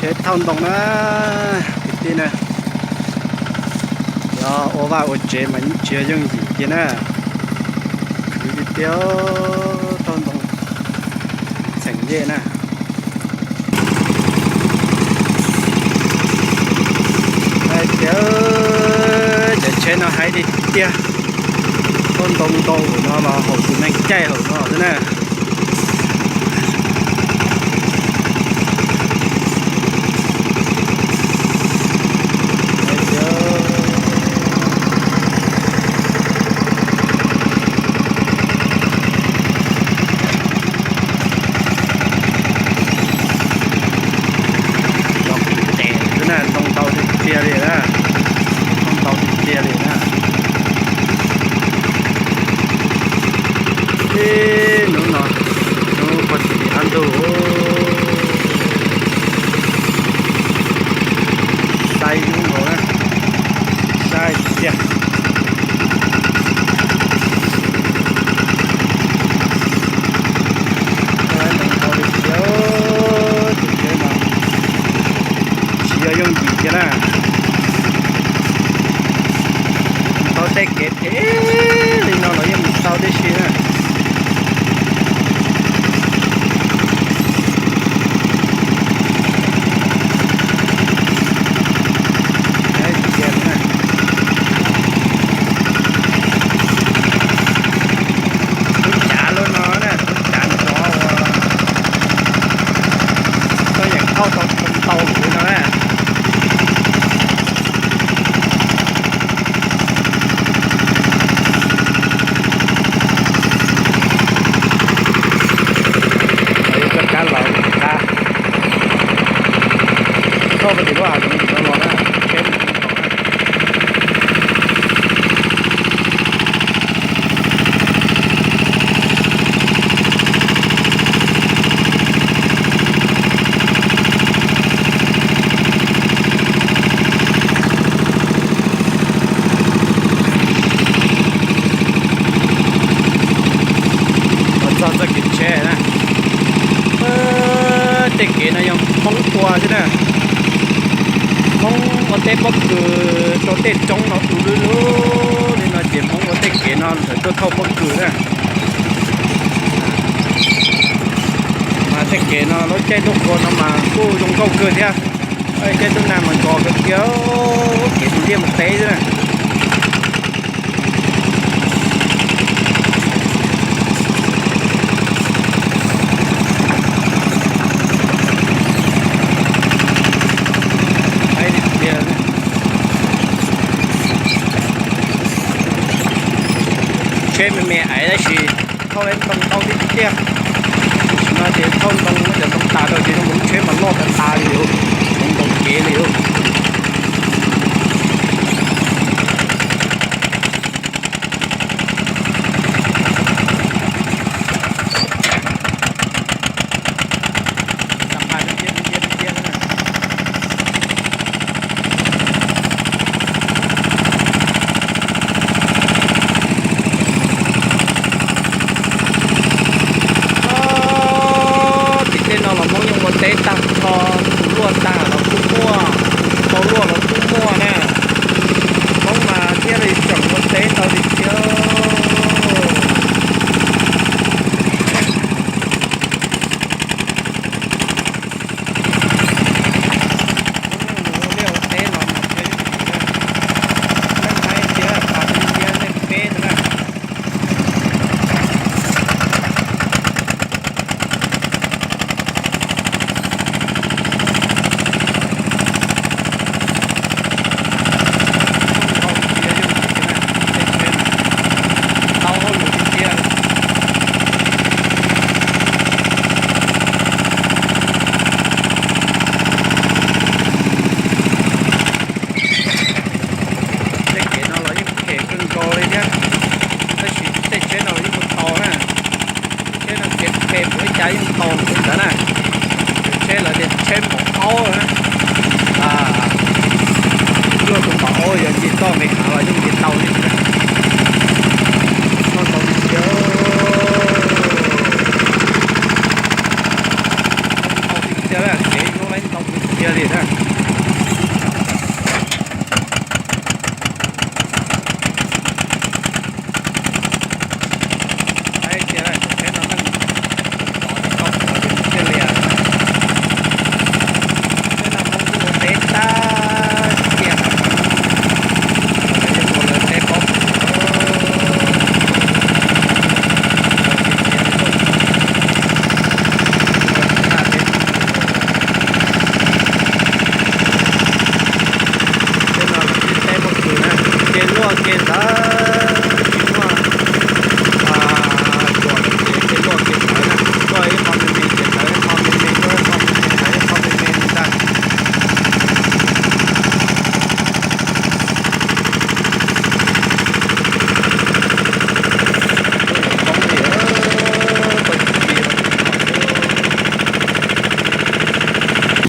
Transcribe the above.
Tsheb thauj ntoo na, kwv tij na, yog ua vaj ua tsev mas tsis yog yooj yim kiag na. Khwv tiag tiag, thauj ntoo txheem yej na. Hais tias cov tsheb no haib tiag tiag, thauj ntoo ntau no los haum tus neeg caij hauv no xwb na. Los kuv tes xwb na, ntoo ntau tiag tiag li na, ntoo ntau tiag tiag li na. Ib hnub no, hnub pog txiv qab ntug, sai hnub nkaus na, sai tiag. Ntoo ntau tiag tiag, tus tsheb no tsis yog yooj yim kiag na. Tau tej kev phem li no los yeej mus tau tib si na. Tub cav lub no na, tub cav nrov uas koj yeem thauj tau ntau li no na. Koj cab los qab, koj ua tim lub hav zoov tim no los na, tsheb mus tsis tau na. Los txog txoj kev tsheb na. Tej kev no yog Hmoob ua xwb na. Hmoob ua teb pob kws rau tej roob no du lug lug li no ces Hmoob ua tej kev no lawv tuaj thauj pob kws na. Mas tej kev no lub caij ntuj qhua no mas kuj zoo nkauj kawg thiab. Caij ntuj nag mas nkos kawg kiag, kev mus liaj mus teb xwb na. Tsheb me me aiv tab sis thauj ntoo ntau tiag tiag. Tam sim no ces thauj ntoo muab cov ntoo tas rau ces zoo nkaus lub tsheb mas loj tas tas li os, zoo nkaus kev li os. Tim tej no los Hmoob yeej ua teb tag nrho, tus luaj tag los kuj muaj, tau luaj los kuj muaj na. Hmoob mas thiaj li tseem ua teb tau li thiab. Ua liaj ua teb los mas thiaj li, leej Thaib tias pas li tias leej peb na. Tej kev no los yeej phem kawg nkaus li thiab, tab sis tej tsheb no los yeej mus tau na. Tsheb no kev phem npaum li cas yeej tau npaum li ntawd na. Tsheb lawv tias tsheb npaum aub na. Luaj tus npaum aub yog nce toj nqis hav los yeej nce tau li ntawd. Ntau tiag tiag, kev ntau li ntau tiag tiag. kiag li na.